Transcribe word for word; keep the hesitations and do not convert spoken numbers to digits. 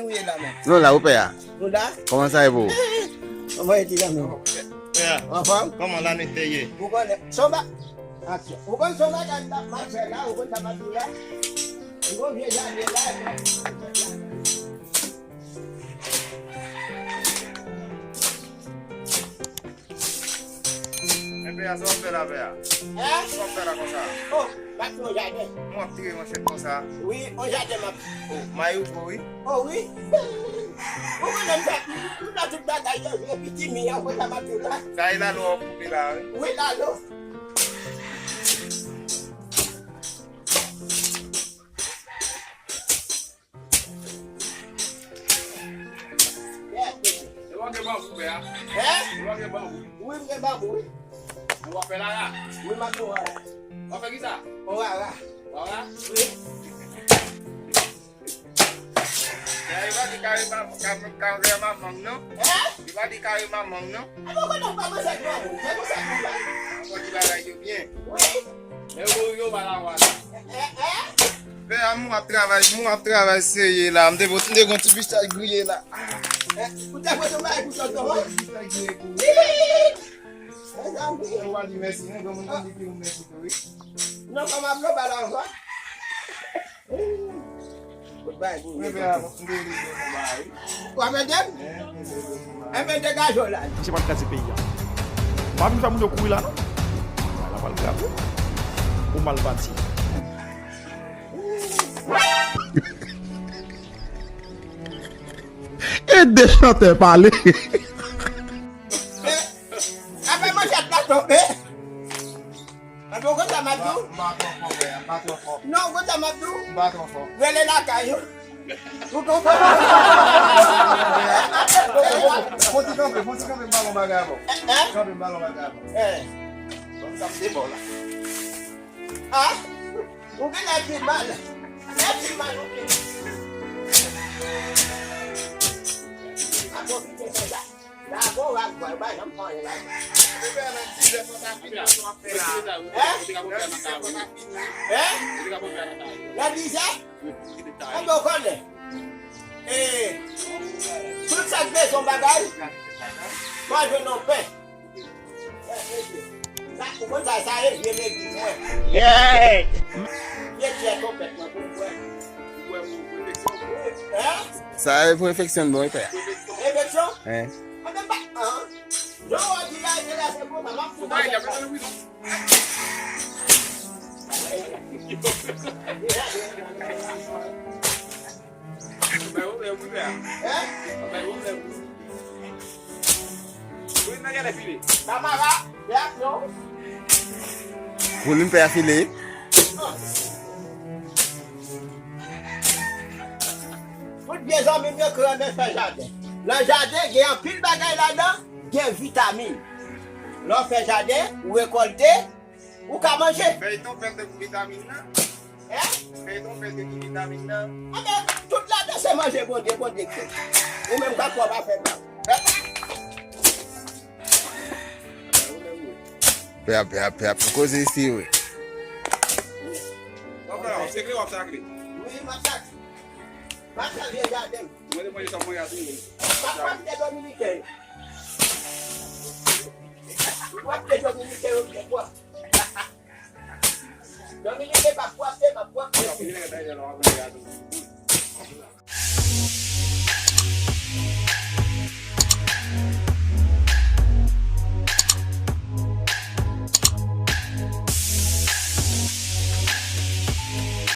Nou ye la menm. Nou la, ou pè a? Nou la? Kòman sa ye pou ou? Kòman ye ti zanmi? Pè a. Anfòm? Kòman lanwit te ye? Ou konnen, se yon ba-, aksyon. Ou konn se yon bagay m ap fè la, ou konn sa m ap di w la? M gon vye jaden la, epi Enben, sa w ap fè la, pè a? Hein? Sa w ap fè la konsa? Oh, m ap fè yon jaden. Mwen ap tire manchèt konsa. Wi, yon jaden m ap. Oh, mayi ou gwo, wi. Oh, wi. Ou konnen m fè, m fè tout bagay yo, epi ti mi an, konsa m ap di w la. Sa e lalo w ap koupe la, wi. Wi, lalo. Yes, mesye. E w gen banbou, pè a? Hein? E w gen banbou? Wi, m gen banbou, wi. Ou w ap fè rara? Wi, m ap fè rara. W ap fè kisa? Rara. Rara? Wi. Pè a, yo pa di kare ma-, ka-, kare manman m, non? Hein? Yo pa di kare manman m, non? A, bon, konnen w pa manje ak manman w. Se konsa nou la. Fò di bagay yo byen. Wi. Men yo, yo pa la wala. Pè a, mwen ap travay, mwen ap travay serye la. M te pote, m te gon ti pistach griye la. Ou te pote yon bagay pou tonton an? Ti pistach griye pou ou. Mezanmi. Ou pa di mèsi, non, granmoun nan di pi yon mèsi tou, wi. Non, kòman m pa la ankò? Ou bay pou mwen. W ap ede m? Enben, degaje w la. Misye pral kraze peyi a. M pa vin fè moun yo kouri la, non. Bagay la pral grav, wi. Ou mal pati. Ede chantè pale. Apre manchèt la tonbe. Anben, ou konn sa m ap di w? M pa twò fò, frè, m pa twò fò. Non, ou konn sa m ap di w? M pa twò fò. Rele lakay ou. Ou konprann? Fon ti kanpe, fon ti kanpe, m pale yon bagay avè w. Hein? Kanpe, m pale yon bagay avè w. Hein? Sa m te ba w la. Ah? Ou genlè pi mal. Lè pi mal, ou pi mal. A pwofite fè sa. Lago, lago, yo pa janm fè anyen la. Hein? Hein? Nan dizè? Anben, w konnen. E, tout sa k bezwen bagay, w a jwenn nan pen. Sa, ou konn sa, sa e vye legliz mwen. Yeah! Vye tjè konpèt mwen pou mwen. Hein? Sa e pou enfeksyon bon, wi, pè. Enfeksyon? Hein. Anben, pa, an. Jan w di la, e la, se konsa, m ap foutre. Hein? Tamara, reaksyon. Pou li, m pè a file. Tout vye zanmi m yo ki renmen fè jaden. Nan jaden, gen anpil bagay ladan, gen vitamin. Lè w fè jaden, ou rekòlte, ou ka manje. Fèy tonpèt de ki vitamin nan? Hein? Fèy tonpèt de ki vitamin nan? Anben, tout ladan se manje Bondye, Bondye k fè. Ou menm, gad kò w pa fè mal. Pè a, pè a, pè a, pou koze isi, wi. W ap fè la, w ap sakle, w ap sakle. Wi, m ap sakle. M ap sakle jaden m. Mwen te manje sa mwen a tou. Pa kwè m te dominiken. W ap te dominiken yo te kwè. Dominiken pa kwè, m ap kwè.